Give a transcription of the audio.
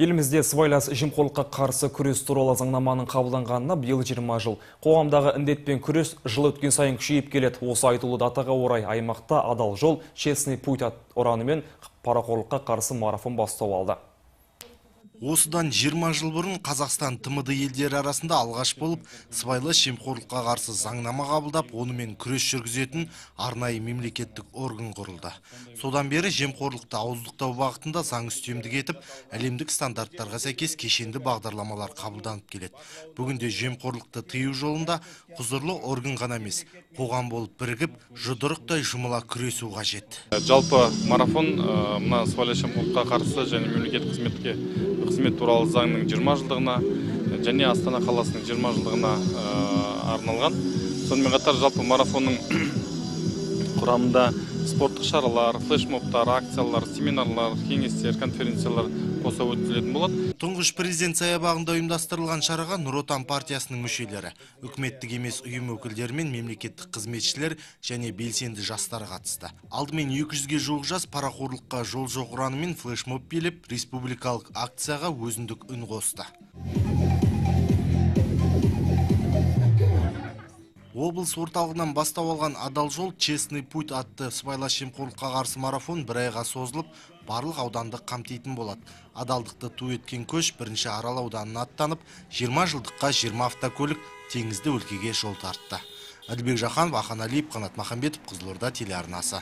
Елімізде сыбайлас жемқорлыққа қарсы күрес туралы заңнаманың қабылданғанына биыл 20 жыл. Қоғамдағы індетпен күрес жыл өткен сайын күшейіп келеді. Осы айтулы датаға орай аймақта «Адал жол», «Честный путь» ұранымен парақорлыққа қарсы марафон бастау алды. Осыдан 20 жыл бұрын Қазақстан ТМД елдері арасында алғаш болып сыбайлас жемқорлыққа қарсы заңнама қабылдап, онымен күрес жүргізетін арнайы мемлекеттік орган құрылды. Содан бері жемқорлықты ауыздықтау бағытында заң үстемдік етіп, әлемдік стандарттарға сәйкес кешенді бағдарламалар қабылданып келеді. Бүгінде жемқорлықты тыю жолында құзырлы орган ғана емес, қоғам болып бірігіп, жұдырықтай жұмыла күресу қажет. Жалпы марафон мына сыбайлас жемқорлыққа қарсы және мемлекеттік қызмет туралы заңның 20 жылдығына және Астана қаласының 20 жылдығына арналған. Сонымен қатар жалпы марафонның құрамында спорттық шаралар, флешмобтар, акциялар, семинарлар, кеңестер, конференциялар қоса өткізілетін болады. Тұңғыш президент саябағында ұйымдастырылған шараға Нұр Отан партиясының мүшелері, үкіметтік емес ұйым өкілдері мен мемлекеттік қызметшілер және белсенді жастар қатысты. Алдымен 200-ге жуық жас парақорлыққа жол жоқ ұранымен флешмоб билеп, республикалық акцияға өзіндік үн қосты. Облыс орталығынан бастау алған «Адал жол», «Честный путь» атты сыбайлас жемқорлыққа қарсы марафон бір айға созылып, барлық ауданды қамтитын болады. Адалдықты ту еткен көш бірінші Арал ауданына аттанып, 20 жылдыққа 20 автокөлік теңізді өлкеге жол тартты. Әділбек Жақанов, Ахан Әлиев, Қанат Махамбетов, Қызылорда телеарнасы.